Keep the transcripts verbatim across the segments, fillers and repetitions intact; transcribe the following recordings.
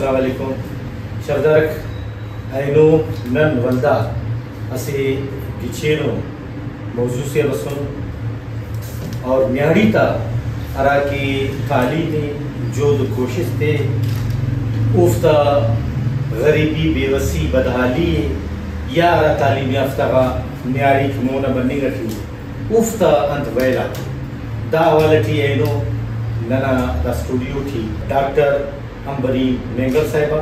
السلام علیکم۔ شاردارک، اینو نن ولدا اسہ گچینو موضوع سے بسن اور نیاڑی تا ہرا کہ تعلیم ءِ جہد و کوشست ءِ، اوفتا غریبی، بے وسی، بدحالی ءِ یا ہرا تعلیم یافتہ غا نیاڑیک مون آ بننگ اٹی ءُ، اوفتا انت ویل آک، دا حوالہ ٹی اینو ننا the studio T doctor Ambreen مینگل صاحبہ،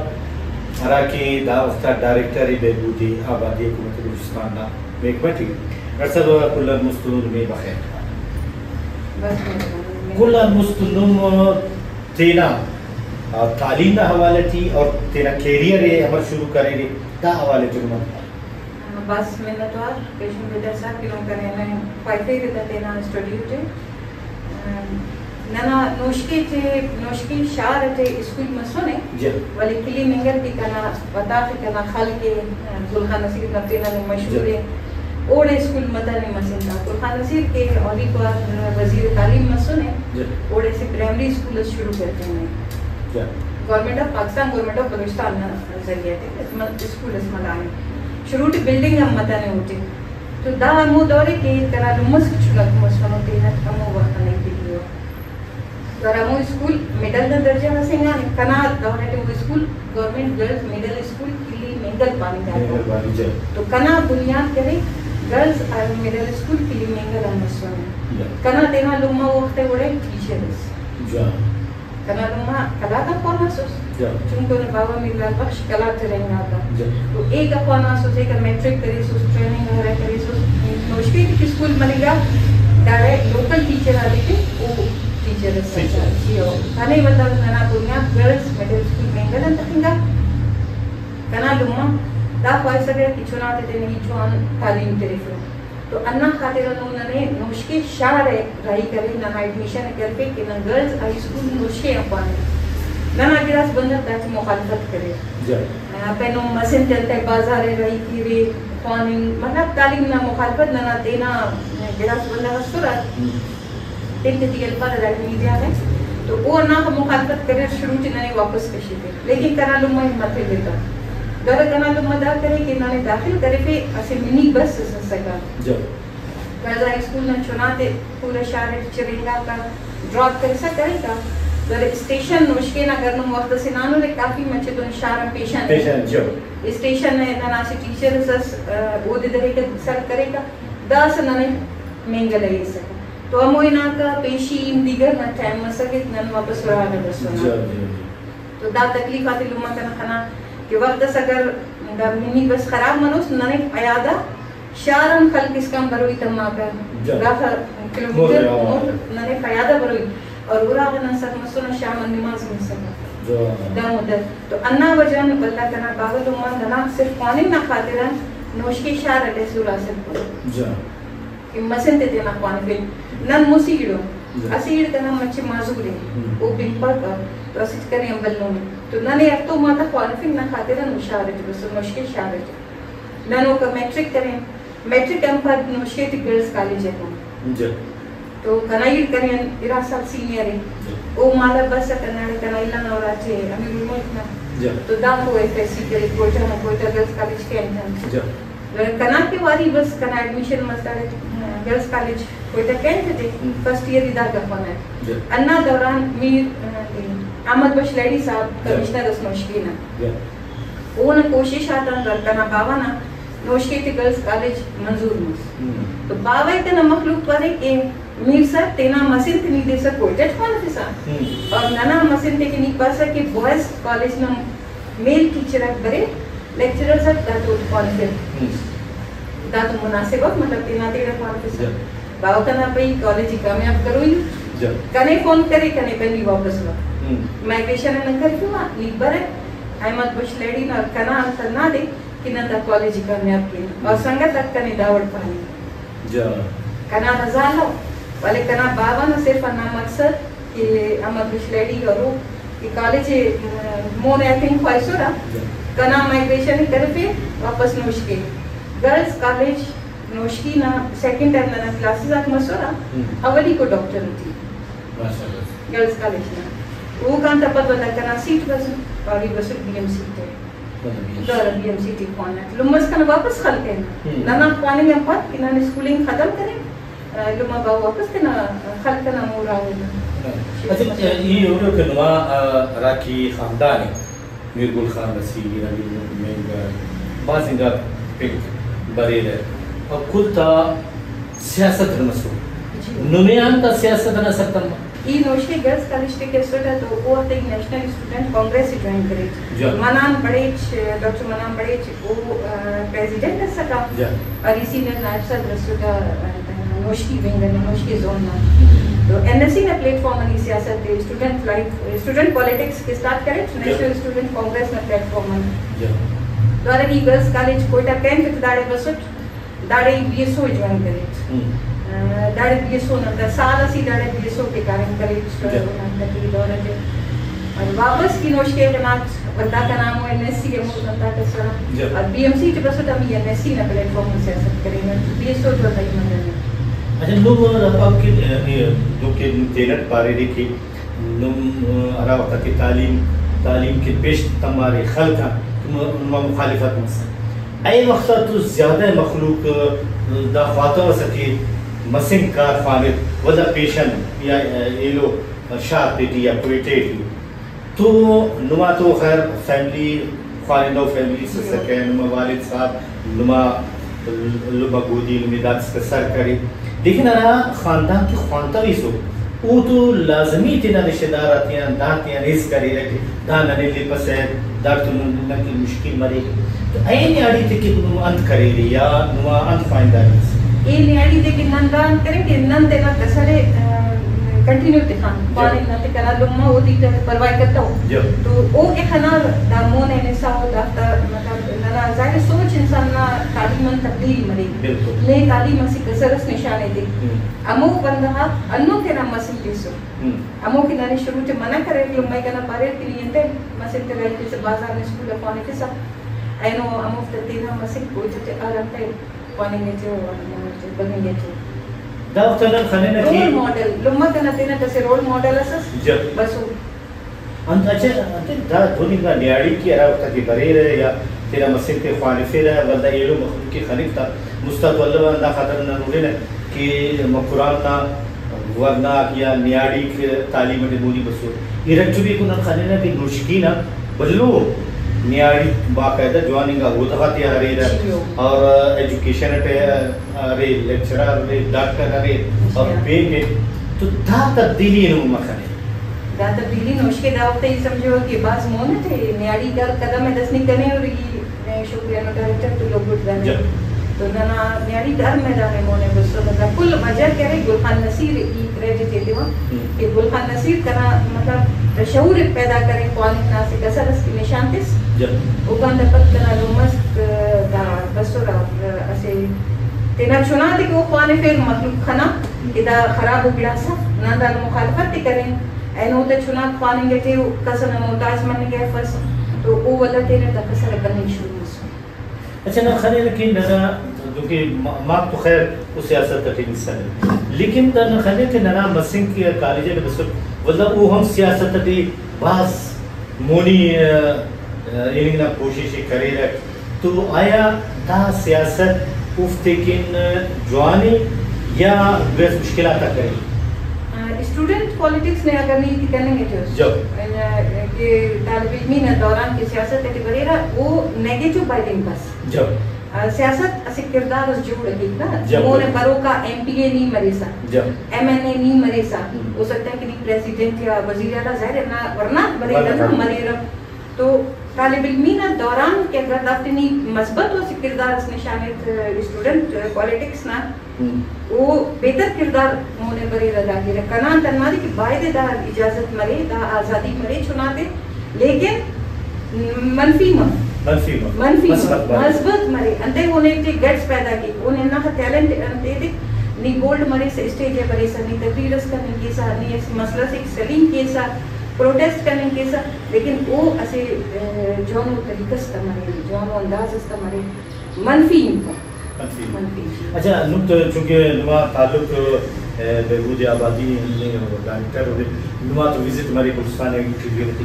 ہرا کہ دا وخت آ ڈائریکٹر بہبود آبادی حکومت بلوچستان نا محکمہ ٹی۔ ڈاکٹر صاحب، کل آن مست تون نمے بخیر۔ بس مہربانی۔ کل آن مست نم تینا، آ، تعلیم نا حوالہ ٹی اور تینا کیریئر ءِ امر شروع کرینے، دا حوالہ ٹی نم۔ بس منتوار پیشن بیدر صاحب کہ نم کنے نن خواہفیرے تہ تینا اسٹوڈیو ٹی۔ ننا نوشکے ٹی، نوشکے شار ٹی اسکول مسنے، جی۔ ولے کلی مینگل کہ کنا وطن ءِ، کنا خلق ءِ، گل خان نصیر نا پن آن مشہور ءِ۔ جی۔ اوڑے اسکول متنے مسن تا۔ گل خان نصیر کہ اولیکو آ وزیر تعلیم مسنے، جی۔ اوڑے اسہ پرائمری اسکول اس شروع کرفینے۔ جی۔ Government of Pakistan, government of Balochistan نا ذریعہ تے اسم-، اسکول اس ملانے۔ شروع ٹی بلڈنگ ہم متنے اوٹی۔ تو دا ہمو دور ءِ کہ کنا لمہ ئسک چناک مسنو، تینٹ ہمو وخت آن ایتیٹی ءُ۔ تو ہرا ہمو اسکول مڈل نا درجہ رسینگانے، کنا دور T O school government girls middle school کلی مینگل پاننگاکہ۔ مینگل پاننگاکہ۔ تو کنا بنیاد کرے گرلز مڈل اسکول کلی مینگل آن مسنے۔ یا۔ کنا تینا لمہ وخت ءِ وڑے ٹیچر اس۔ جا۔ کنا لمہ قلات آ خواناسس۔ جا۔ چونکہ اونا باوہ میر لال بخش قلات ٹی رہینگاکہ۔ جا۔ تو ایکا خواناسس، ایکا میٹرک کریسس، ٹریننگ وغیرہ کریسس۔ نوشکے ٹی اسکول مننگا، داڑے لوکل ٹیچر آتے ٹی او ٹیچر اس۔ ٹیچر۔ جی او۔ کنے ولدا ننا بنیاد گرلز مڈل اسکول مینگل آن تخنگا۔ کنا لمہ دا خواہسکہ کہ چناتے تینے ہچو آن تعلیم ترفو۔ تو ہندا خاطر ہندن ننے نوشکے شار ءِ راہی کرے، ننا ایڈمیشن ءِ کرفے کہ نن گرلز ہائی اسکول نوشکے آن خوانن۔ ننا گڑاس بندغ داٹی مخالفت کریر۔ جی۔ آ، پین نم مسن تیتہ بازار ءِ راہی کیرے خواننگ، مطلب تعلیم نا مخالفت ننا تینا گڑاس بندغ اسرہ۔ ہم۔ پین تیٹی الفا داٹی میڈیا ءِ تو او ہنداخہ مخالفت کریر، شروع ٹی ننے واپس کشفیر، لیکن کنا لمہ ہمت ہلتہ۔ گڑا کنا لمہ دا کرے کہ ننے داخل کرفے اسہ منی بس اس اسکہ۔ جی۔ گڑا ہائی اسکول نا چناتے پورا شار ٹی چرینگاکہ، ڈراپ کرسا کریکہ۔ گڑا اسٹیشن نوشکے نا اگر نم وخت اسے ہنانے کافی مچے دن شار آن پیشن۔ پیشن، جی۔ اسٹیشن ءِ ننا اسہ ٹیچر اس ئس، اودے دریکہ سر کریکہ، داسہ ننے مینگل ءِ ایسکہ۔ تو ہمو ہناکہ پیشی ہم دیگر نا ٹائم مسکہ، نن واپس اراغا بسنہ۔ جی، جی، جی۔ تو دا تکلیف آتے لمہ کنا خنا کہ وخت اس اگر دا منی بس خراب منوس، ننے پیادہ شار آن خلک اسکان بروئی تماکہ۔ جی۔ داخہ کلو میٹر مر، آ، مر ننے پیادہ بروئی۔ اور اراغا نن سک مسنہ شام آن نماز مسکہ۔ جی۔ دا مدت۔ تو ہندا وجہ آن ولدا کنا باوہ لمہ آن ننا صرف خواننگ نا خاطر آن نوشکے شار اٹ ایسر حاصل کرو۔ جی۔ کہ مسن تے تینا خوانفن۔ نن مسہ ایڑ ان، جی۔ اسہ ایڑ کنا مچہ معذور ءِ، ہم۔ او بنپک ءِ، تو اسٹ کنے آن بھلن ءِ۔ تو ننے ہڑتوم آتا خوانفنگ نا خاطر آن او شار اٹ بسر، نوشکے شار اٹ۔ نن اوکا میٹرک کرین، میٹرک آن پد نوشکے ٹی گرلز کالج ءِ ہم۔ جی۔ تو کنا ایڑ کنے آن ارا سال سینئر ءِ۔ جی۔ او مالو بس ءِ کنا، کنا الہ نا اراٹی امیر الملک نا۔ جی۔ تو دانکو ایف ایس سی کرے، کوئٹہ نا، کوئٹہ گرلز کالج کینٹ آن۔ جی۔ کنا کہ واری بس کنا ایڈمیشن مس داڑے، گرلز کالج کوئٹہ کینٹ ٹی، ہم۔ فرسٹ ایئر ای داکا خوانہ۔ جی۔ ہندا دوران میر، احمد بخش لہڑی صاحب، جی۔ کمشنر اس نوشکے نا۔ جی۔ اونا کوشش آتان ول کنا باوہ نا نوشکے ٹی گرلز کالج منظور مس۔ ہم۔ تو باوہ ءِ کنا مخلوق پارے کہ میر صاحب تینا مسن تے نی دے سر کوئٹہ ٹی خوانفسا۔ ہم۔ اور ننا مسن تے کہ نی پاسہ کہ بوائز کالج نا میل ٹیچر آک بریر، لیکچررز آک دا تو خوانفر۔ ہم۔ دا تو مناسب اف، مطلب تینا تیڑا خوانفسا۔ جی۔ باوہ کنا پئی کالج ءِ کامیاب کروئی۔ جی۔ کنے فون کرے، کنے پین نی واپس وا۔ ہم۔ مائگریشن نا کرفیو آ، نی برے، احمد بخش لہڑی نا کنا انت ہندا دے کہ نن دا کالج ءِ کامیاب کینہ۔ اور ہم۔ سنگت آک کنے داوڑ پانے۔ جا۔ کنا رضا الو، ولے کنا باوہ نا صرف ہندا مقصد کہ احمد بخش لہڑی ارو کہ کالج ءِ، مون آئی تھنک خواہسرہ، جا۔ کنا مائگریشن ءِ کرفے واپس نوشکے۔ گرلز کالج نوشکی نا سیکنڈ ٹائم ننا کلاسز آک مسرہ، ہم۔ اولیکو ڈاکٹر ٹی۔ ماشاءاللہ۔ گرلز کالج نا۔ اوکان تا پد ولدا کنا سیٹ بسر، پاوی بسر بی ایم سی ٹی۔ ولدا بی ایم سی۔ دورا بی ایم سی ٹی خوانک۔ لمہ اس کنا واپس خلکینہ۔ ہم۔ ننا خواننگ آن پد کہ نن اسکولنگ ختم کرین، لمہ با واپس تینا خلق انا مون راہوئی۔ اچھا، ای ہُرے کہ نما، آ، ہراکہ خاندان ءِ، میر گل خان رسی، رحیم مینگل، بھاز انگا پنک بریرہ، اور کل تا سیاست اٹ مسر۔ جی۔ نمے آن تا سیاست انا سرتمبہ۔ ای نوشکے گرلز کالج ٹی کہ اسٹ تو او وخت نیشنل اسٹوڈنٹ کانگریس ءِ جوائن کریٹ۔ جی۔ منان بڑیچ، ڈاکٹر منان بڑیچ او، آ، پریزیڈنٹ ئسکہ۔ جی۔ اور ای سینئر نائب صدر ئسکہ، آ، نوشکی ونگ نا، نوشکی زون نا۔ تو این ایس سی نا پلیٹ فارم آن ای سیاست ءِ، اسٹوڈنٹ لائف، اسٹوڈنٹ پالیٹکس کہ اسٹارٹ کریٹ، جی۔ نیشنل اسٹوڈنٹ کانگریس نا پلیٹ فارم آن۔ جی۔ تو ہرا ای گرلز کالج کوئٹہ کین کہ داڑے بسٹ، داڑے E B S O join create. ہم۔ آ، داڑے بی ایس او نا سال اسے داڑے بی ایس او تے کاریم کریٹ۔ جی۔ اونا تقریر دورہ تے۔ اور واپس کی نوشکے غناٹ ولدا کنا ہمو این ایس سی ہمو ولدا کسرہ۔ جی۔ اور بی ایم سی ٹی بسٹ ہم ای این ایس سی نا پلیٹ فارم آن سیاست کرینٹ۔ بی ایس او تو تئی مدد۔ اچھا، نم دا پاک کہ، اے، جو کہ تینٹ پاریرے کہ نم، آ، ہرا وخت کہ تعلیم، تعلیم کہ پیش تمارے خلق آن، نما مخالفت مسر۔ اے وخت آ تو زیادہ مخلوق، آ، دا خواتوسہ کہ مسنک کار خوانر، ولدا پیشن یا، آ، ایلو شار تیٹی یا کوئٹہ ٹی۔ تو نما تو خیر فیملی خوانندہ فیملی اس اسکہ، نما والد صاحب نما لمہ گودی نمے دادس کہ سر کرے، لیکن ہرا خاندان کہ خوانتویسو، او تو لازمی تینا رشتہ دار آتیان، داتیان ہیس کریرہ کہ دا ننے لیپسہ، داڑتون نن کہ مشکل مریک۔ تو اے نیاڑی تے کہ نم انت کریرے یا نما انت خواننداری اس؟ اے نیاڑی تے کہ نن دا انت کرین کہ نن تینا کسر ءِ، آ، کنٹینیو تخان، جی۔ خواننگ نا تے کنا لمہ او تے پرواہ کتو۔ جی۔ تو او کہ خنار دا مون ءِ ہنسا او دافتا مطلب ننا ظاہر سوچ انسان نا تعلیم آن تبدیلی مریک۔ بالکل۔ نے تعلیم اسہ کسر اس نشان ایتے۔ ہم۔ ہمو بندغ آک ہندن تینا مسن تیسر۔ ہم۔ ہمو کہ ننے شروع ٹی منع کریر، لمہ کنا پاریر کہ نی انتئے مسن تینا ہیتسہ بازار نا اسکول آ خوانفسہ، اینو ہموفتا تینا مسن کوئٹہ ٹی ہر انتئے خواننگ ٹی او، ہمو ٹی بننگ ٹی او۔ دا وخت نن خننہ کہ رول ماڈل، لمہ کنا تینٹ اسہ رول ماڈل اس ئس۔ جب۔ بس او۔ انت اچھا، انت دا دہن انگا نیاڑی کہ ہرا وخت کہ بریرہ یا تینا مسن تے خوانفیرہ، ولدا ایلو مخلوق کہ خنک تا، مست آ تو الو، ہندا خاطر نن ہُرنہ کہ مکران نا ورناک یا نیاڑیک تعلیم اٹی مونی بسر۔ ارٹمیکو نن خننہ کہ نوشکی نا بھلو نیاڑی باقاعدہ جوان انگا عہدہ غاتیا ہریرہ، جی۔ اور ایجوکیشن اٹ ارے، لیکچرر ارے، ڈاکٹر ارے، اور جی۔ Pain pain. تو دا تبدیلی اینو مخنے۔ دا تبدیلی نوشکے دا وخت ای سمجھو کہ بھاز مون اٹ ءِ، نیاڑی ہر قدم ءِ دس نی کنے اور ای نئے شکریہ نو ڈائریکٹر تو لوگ گڈ دانے۔ جی۔ تو ننا نیاڑی ہر میدان ءِ مون ءِ بسر، دا کل وجہ کہ ارے گل خان نصیر ای کریڈٹ ایتیوہ ہم۔ کہ گل خان نصیر کنا مطلب شعور ءِ پیدا کرے، خواننگ نا اسہ کسر اس کہ نشان تس۔ جی۔ اوکان دا پد کنا لمہ اس دا بسر اسہ تینا چنا تے کہ او خوانفیر مخلوق خنا کہ دا خراب ءُ گڑاس اف، نن دانا مخالفت ءِ کرین۔ اینو تا چناک خواننگ ٹی او کس ئنا محتاج مننگ ءِ افس تو او ولدا تینے دا کسر ءِ بننگ شروع مسنے۔ اچھا، نن خنینہ کہ ننا دنکہ ما-، ماک تو خیر او سیاست ٹی مسنے، لیکن دا نن خنینہ کہ ننا مسنک کالج ٹی بسر ولدا او ہم سیاست ٹی بھاز مونی، آ، آ، ہننگ نا کوشش ءِ کریرہ۔ تو آیا دا سیاست اوفتے کن جوان ءِ یا گڑاس مشکلات آک ارے؟ آ، اسٹوڈنٹ پالیٹکس نے اگر نی تے کننگ ٹی اس، جب۔ کہ طالب علمی نا دوران کہ سیاست ٹی بریرہ، او نیگیٹو بائیڈنگ بس۔ جب۔ آ، سیاست اسہ کردار اس جوڑ کیک نا۔ جب۔ مون ءِ بروکا ایم پی اے نی مریسہ، جب۔ ایم این اے نی مریسہ، ہم۔ ہو سکتا ہے کہ نی پریزیڈنٹ یا وزیر اعلیٰ، ظاہر ہے نا، ورناک بریرہ نا، ورناک۔ مریرہ۔ تو طالب علمی نا دوران کہ اگر دافتے نی مثبت اسہ کردار اس نشان ایت اسٹوڈنٹ پالیٹکس نا، ہم۔ او بہتر کردار مونے بریرہ داکہ کنا انت ہندادے کہ بایدے دا اجازت مرے، دا آزادی مرے چناتے، لیکن منفی مف۔ منفی مف۔ منفی مف۔ مثبت مرے۔ مثبت مرے۔ انتئے اونے ٹی گٹس پیدا کیک، اونے ہنداخہ ٹیلنٹ انت ایتک، نی بولڈ مریسہ، اسٹیج آ بریسہ، نی تقریر اس کننگ کیسہ، نی اسہ مسئلہ سے سلیم کیسہ، پروٹیسٹ کننگ کیسہ، لیکن او اسہ، آ، جوانو طریقہ اس تا مرے، جوانو انداز اس تا مرے، منفی انت۔ منفی۔ منفی۔ اچھا، نم تو چونکہ نما تعلق بہبود آبادی ہندنی ڈائریکٹر اُرے۔ نما تو وزٹ مرے بلوچستان انٹیریئر ٹی۔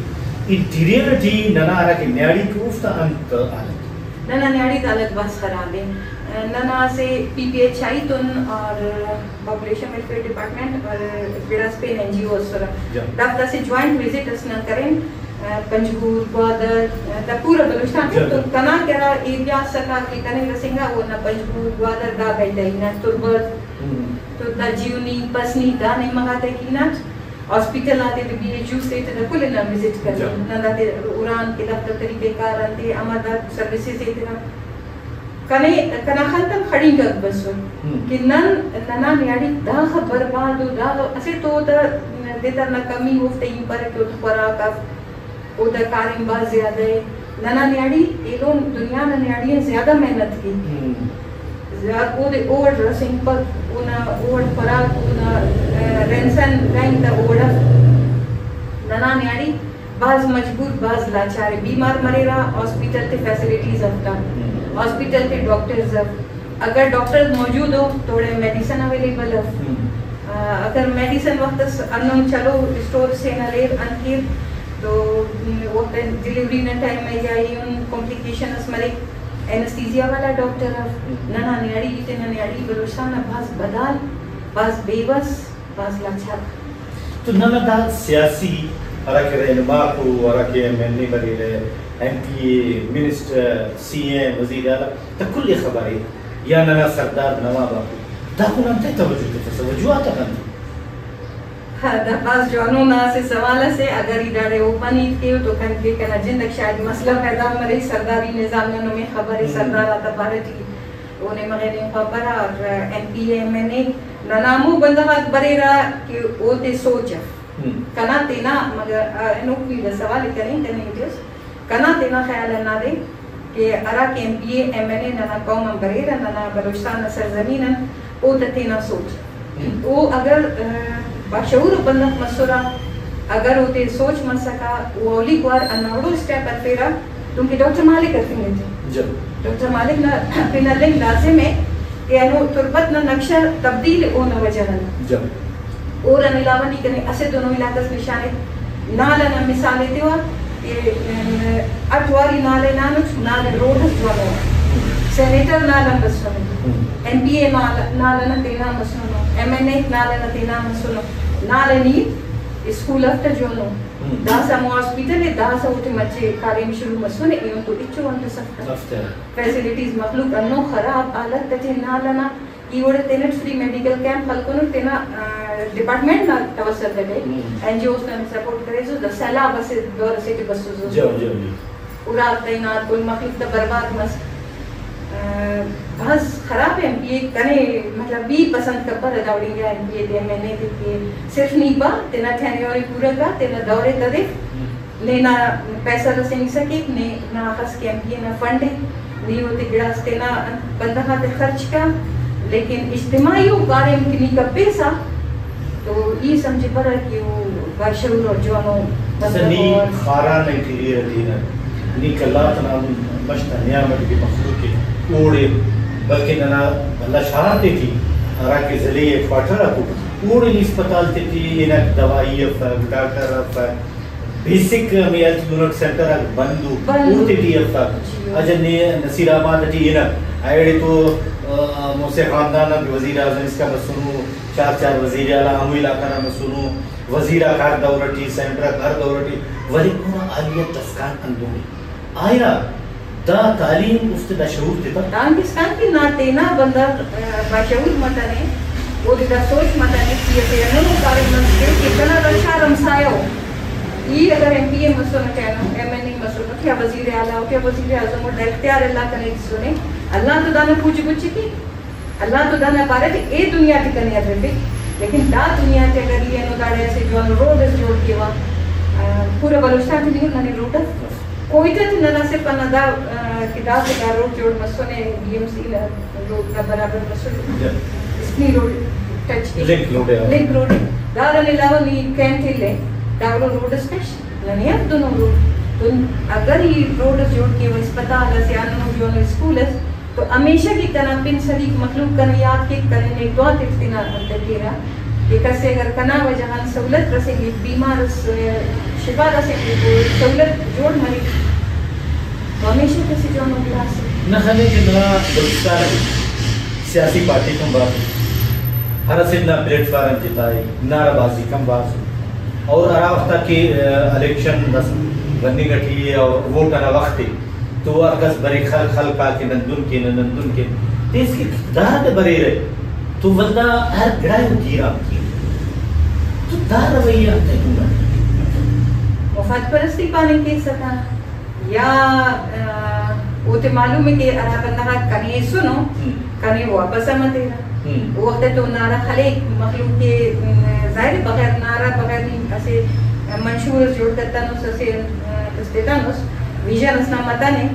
انٹیریئر ٹی ننا ہراکہ نیاڑیک اوفتا انت حالت؟ ننا نیاڑی تا حالت بھاز خراب ءِ۔ ننا اسہ پی پی ایچ آئی تون اور پاپولیشن ویلفیئر ڈپارٹمنٹ اور گڑاس پین این جی او اسرہ۔ جا۔ دافتا اسہ جوائنٹ وزٹ اس نن کرین، پنجگور، گوادر، دا پورا بلوچستان ٹی۔ جا، جا۔ تو کنا کہ ہرا ایریاز آتا کہ کنے رسینگا، او نا پنجگور، گوادر دا بیت ءِ، نا تربت، ہم۔ تو دا جیونی، پسنی، دا نیمہ غاتے کہ ہناٹ۔ ہاسپٹل آتے ٹی، بی ایچ یو سے ٹی دا کل نا وزٹ کرین۔ جا۔ نن داتے ہران کہ دافتر طریقہ کار انتے، امر دا سروسز ایترہ۔ کنے، کنا خن تم خڑینکک بسر ہم۔ کہ نن، ننا نیاڑی داخہ برباد ءُ، داخہ اسہ تو دا دتر نا کمی، اوفتے ہم پارے کہ اوتا خوراک اف، اوتا کاریم بھاز زیادہ ءِ۔ ننا نیاڑی ایلو دنیا نا نیاڑی آن زیادہ محنت کے۔ ہم۔ زیاد-، اودے اووڑ رسینگپک، اونا اووڑ خوراک، اونا، آ، رہن سہن رہینگ تا اووڑ اف۔ ننا نیاڑی بھاز مجبور، بھاز لاچار ءِ۔ بیمار مریرہ، ہاسپٹل تے فیسلٹیز اف تا۔ ہم۔ ہاسپٹل تے ڈاکٹرز اف۔ اگر ڈاکٹر موجود ءُ تو اوڑے میڈیسن اویلیبل اف۔ ہم۔ آ، اگر میڈیسن وخت اس ہندن چلو اسٹور سے نہ لیر انت کیر تو، م، وخت ڈیلیوری نا ٹائم ءِ یا ایہن کمپلیکیشن اس مریک، اینستھیزیا والا ڈاکٹر اف۔ ہم۔ ننا نیاڑی ای تینا نیاڑی بلوچستان نا بھاز بدال، بھاز بے وس، بھاز لاچار۔ تو ننا دا سیاسی ہراکہ رہنماک ءُ، ہراکہ ایم این اے بریرہ، ایم پی اے، منسٹر، سی ایم، وزیر اعلیٰ، دا کل ءِ خبر ءِ، یا ننا سردار نواب آک، داکان انتئے توجہ تفسہ؟ وجوہاتاک انت؟ ہاں، دا بھاز جوانو نا اسہ سوال اسے۔ اگر ای داڑے اوپن ہیت کیو تو کن کہ کنا جند اٹ شاید مسئلہ پیدا مریک۔ سرداری نظام نا نمے خبر ءِ، ہم۔ سردار آتا بارہ ٹی او نیمہ غا ہننگ خواپرہ اور ایم پی اے، ایم این اے ننا ہمو بندغ آک بریرہ کہ اوتے سوچ اف۔ ہم۔ کنا تینا، مگر، آ، اینو بھی دا سوال ءِ کننگ کننگ ٹی اس۔ کنا تینا خیال ہندادے کہ ہرا کہ ایم پی اے، ایم این اے ننا قوم آن بریرہ، ننا بلوچستان نا سرزمین آن، او تہ تینا سوچ۔ ہم۔ او اگر، آ، باشعور ءُ بندغ مسرہ، اگر اوتے سوچ مسکہ، او اولیکو وار ہنداوڑو اسٹیپ ہرفیرہ، دنکہ ڈاکٹر مالک ہرفنگ ٹی۔ جب۔ ڈاکٹر مالک نا پن ہلنگ لازم ءِ کہ اینو تربت نا نقشہ تبدیل ءِ اونا وجہ غان۔ جب۔ اوڑان علاوہ نی کنے اسہ دنو علاقہ اس نشان ءِ۔ نال ئنا مثال ایتیوہ کہ، ام، اٹ واری نال ءِ ہنانٹ، نال ءِ روڈ اس جوانو ءِ۔ سینیٹر نال آن بسنو۔ ہم۔ ایم پی اے نال، نال ئنا تینا مسنو۔ ایم این اے نال ئنا تینا مسنو۔ نال ءِ نی اسکول اف تہ جوانو۔ ہم۔ داسہ ہمو ہاسپٹل ءِ، داسہ اوٹی مچے کاریم شروع مسنے، ایہن تو ہچو انت اس اف تہ۔ اف تہ۔ فیسلٹیز مخلوق ہندن خراب حالت اٹی نال ئنا۔ ای اوڑے تینٹ فری میڈیکل کیمپ خلکنٹ تینا، آ، ڈپارٹمنٹ نا توسط اٹی، ہم۔ این جی اوز نا سپورٹ کریسس، دا سیلاب اسہ دور اسے ٹی بسوسس۔ جی، جی، جی۔ ارا تینا کل مخلوق تا برباد مس۔ آ، بھاز خراب ایم پی اے کنے، مطلب، بھی پسند کپرہ دا وڑنگا ایم پی اے تے، ایم این اے تے کہ صرف نی با تینا ٹینیور ءِ پورا کا، تینا دور ءِ تدیف۔ ہم۔ نے نا پیسہ رسینگسہ کیک، نے نا اخس کہ ایم پی اے نا فنڈ ءِ، نے اوتے گڑاس تینا بندغ آتے خرچ کا، لیکن اجتماعی او کاریم کہ نی کپیسہ تو ای سمجھپرہ کہ او باشعور اور جوانو بندغ داسہ نی او۔ خاران انٹیریئر ٹی نہ، نی قلات نا ہم مش تا نیام اٹ کہ مخلوق ءِ اوڑے، بلکہ ننا بھلا شار تیٹی ہراکہ ضلعی ہیڈ کوارٹر آکو، اوڑے نی اسپتال تیٹی ہنک، دوائی افک، ڈاکٹر افک، بیسک ہمے ہیلتھ یونٹ سینٹر آک بند ءُ، بند۔ اوتے ٹی افک۔ جی۔ اجہ نے نصیر آباد ٹی ہنک، ایڑے تو، آ، ہمو اسہ خاندان آک وزیر اعظم اسکا بسنو، چار چار وزیر اعلیٰ ہمو علاقہ نا بسنو، وزیر آک ہر دور ٹی، سینٹر آک ہر دور ٹی، ولے اونا حالیت داسکان ہندن ءِ۔ آیا دا تعلیم است دا شعور تتک؟ دانکہ اسکان کہ نا تینا بندغ، آ، باشعور متنے، اودے دا سوچ متنے کہ اسہ ہندنو کاریم مس کے کہ کنا دا شار ہمسایہ ءُ۔ ای اگر ایم پی اے مسنٹ اینو، ایم این اے مسنٹ یا وزیر اعلیٰ اٹ یا وزیر اعظم اٹ، دا اختیار اللہ کنے تسنے، اللہ تو دانا پوج گچ کے۔ اللہ تو دانا پارے کہ اے دنیا ٹی کنے ارفک، لیکن دا دنیا ٹی اگر ای اینو داڑے اسہ جوانو روڈ اس جوڑ کیوہ، آ، پورا بلوچستان ٹی نہیں، ننے روڈ اس کوئٹہ ٹی ننا صرف ہندا دا، آ، کہ داسہ دا روڈ جوڑ مسنے، بی ایم سی نا روڈ نا برابر مسنے۔ جی۔ اسنی روڈ ٹچ کے۔ لنک روڈ ہے۔ لنک روڈ ہے۔ دادان علاوہ نی کینٹ ہلے، داڑو روڈ اس کش، ننے ہم دنو روڈ۔ تو اگر ای روڈ اس جوڑ کیوہ، اسپتال اس یا ہندنو جوانو اسکول اس، تو ہمیشہ کہ کنا پن سلیک مخلوق کنے یات کیک، کنے نیک دعا تیٹ تینا انتئے کیرہ کہ کس ئے اگر کنا وجہ غان سہولت رسینگک، بیمار اس، شفا رسینگک، تو سہولت جوڑ مریک، تو ہمیشہ کہ اسہ جوانو گڑاسے۔ نہ خنے کہ ننا بلوچستان اٹی سیاسی پارٹیک ہم بھاز ءِ، ہر اسٹ نا پلیٹ فارم جتا ءِ، نعرہ بازیک ہم بھاز ءِ، اور ہرا وخت آ کہ، آ، الیکشن بس بننگ اٹی ءِ اور ووٹ انا وخت ءِ، تو ہر کس بریک خلک خلک آ کہ نن دن کینہ، نن دن کینہ۔ تے اسکہ اقتدار تے بریرہ تو ولدا ہر گڑا ءِ او گیرام کیرہ۔ تو دا رویہ انتئے کنگا؟ مفاد پرستی پاننگ کیسہ تا یا، آ، اوتے معلوم ءِ کہ ہرا بندغ آک کنے ایسنو، ہم۔ کنے واپس ہم ہتیرہ۔ ہم۔ او وخت تو نعرہ خلیک، مخلوق کہ، م، ظاہر ءِ بغیر نعرہ، بغیر نی اسہ منشور اس جوڑ کتنس، اسہ، م، اس تتنس، ویژن اس نا متنے۔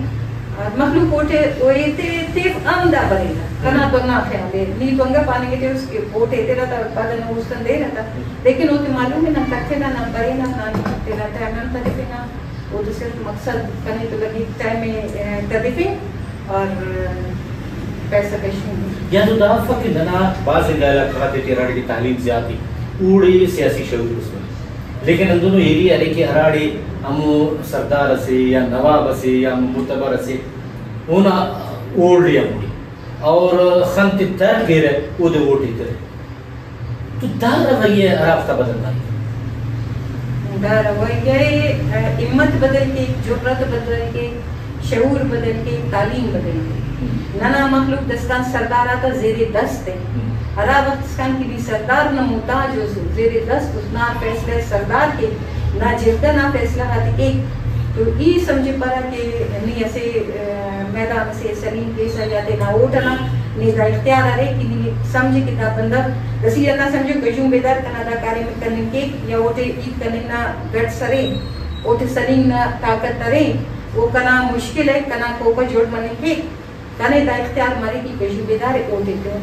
مخلوق اوٹے، او ایتے تیف ہم دا بریرہ۔ کنا ہم۔ تو ہندا خیال ءِ۔ نی تو انگا پاننگ ٹی اس کہ اوٹ ایترہ تا، پد نو است ہم دیرہ تا۔ لیکن اوتے معلوم ءِ نن کٹفنہ، نن برینہ، نن تینا ٹائم ہم تدیفنہ۔ او تو صرف مقصد کنے تو لگی ٹائم ءِ، آ، تدیفنگ اور، آ، پیسہ کشنگ۔ یا تو دا افک کہ ننا بھاز انگا علاقہ غاتے ٹی ہراڑے کہ تعلیم زیات ءِ، اوڑے سیاسی شعور اس مریک۔ لیکن ہندنو ایریا ارے کہ ہراڑے ہمو سردار اسے یا نواب اسے یا ہمو معتبر اسے اونا ہولڈ ءِ ہموڑے اور خن تے تر کیرہ، اودے ووٹ ایترہ۔ تو دا رویہ ءِ ہرافتا بدل مریک۔ دا رویہ ءِ، آ، ہمت بدل کیک، جرات بدل کیک، شعور بدل کیک، تعلیم بدل کیک۔ ہم۔ ننا مخلوق داسکان سردار آتا زیر دست ءِ۔ ہم۔ ہرا وخت اسکان کہ نی سردار نا محتاج اس، زیر دست اس، نا فیصلہ ءِ سردار کیک، نا جرگہ نا فیصلہ غاتے کیک، تو ای سمجھپرہ کہ نی اسہ، آ، میدان اسے سلیم کیسہ یا تینا ووٹ ئنا نے دا اختیار ارے کہ نی سمجھے کہ دا بندغ داسہ ای ہندا سمجھو کہ گژن بیدار کنا دا کاریم ءِ کننگ کیک یا اوٹے ہیت کننگ نا گٹس ارے، اوٹے سلینگ نا طاقت ارے، او کنا مشکل ءِ کنا کوپہ جوڑ مننگ کیک، کنے دا اختیار مریک کہ گژن بیدار ءِ اوٹے تون۔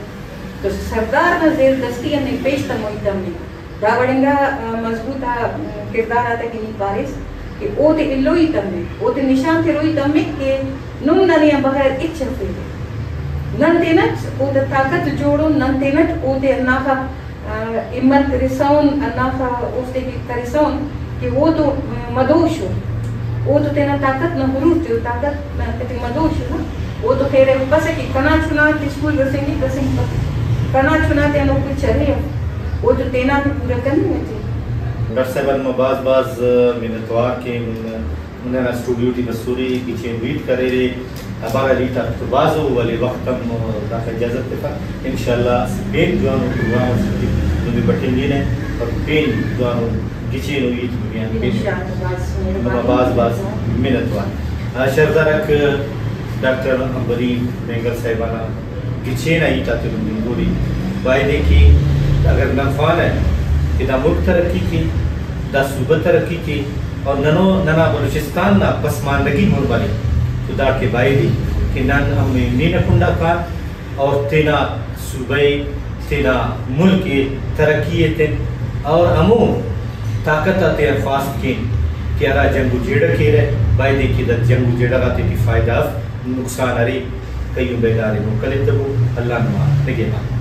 تو سردار نا زیر دستی آن نے پیش تموئی تمک۔ دا وڑ انگا، آ، مضبوط آ، م، کردار آتا کہ نی پاریس کہ اوتے ایلوئی تمک، اوتے نشان تروئی تمک کہ نم ننے آن بغیر ہچ ہرفیرے۔ نن تینٹ اوتا طاقت جوڑون، نن تینٹ اوتے ہنداخہ، آ، ہمت ترسون، ہنداخہ اوفتے کہ کرسون کہ او تو، م، مدوش ءُ، او تو تینا طاقت نا غرور تے، او طاقت نا تیٹی مدوش ءُ نا۔ او تو خیر ءِ ہرفسہ کہ کنا چنا تے اسکول رسینگک، رسینگپک۔ کنا چنا تے ہندن کچ ارے اف، او تو تینا تے پورا کننگ اٹی۔ ڈاکٹر صاحبہ، نما بھاز بھاز منتوار کین، ننا اسٹوڈیو ٹی بسورے، گچین ہیت کریرے، بہرحال ہیت آک تو بھاز ءُ، ولے وخت ہم داخہ اجازت تفک۔ انشاءاللہ اسہ پین جوانو پروگرام اسے ٹی نمے بٹنگینہ اور پین جوانو گچینو ہیت نمے آن کینہ۔ انشاءاللہ، بھاز مہربانی۔ نما بھاز بھاز منتوار۔ آ، شاردار آک ڈاکٹر عنبرین مینگل صاحبہ نا گچین آ ہیت آتے نم ہنگونے۔ بایدے کہ اگر نن خوانہ کہ دا ملک ترقی کے، دا صوبہ ترقی کے اور ننو ننا بلوچستان نا پسماندگی مون بنے تو داڑکے بایدے کہ نن ہم ایمنی نا کنڈا کان اور تینا صوبہ ءِ، تینا ملک ءِ ترقی ایتن اور ہمو طاقت آتیان خواست کین کہ ہرا جنگ و جھیڑہ کیرہ، بایدے کہ دا جنگ و جھیڑہ غاتے ٹی فائدہ اف، نقصان ارے، قیوم بیدار ءِ موکل ایتبو۔ اللہ نما نگہبان۔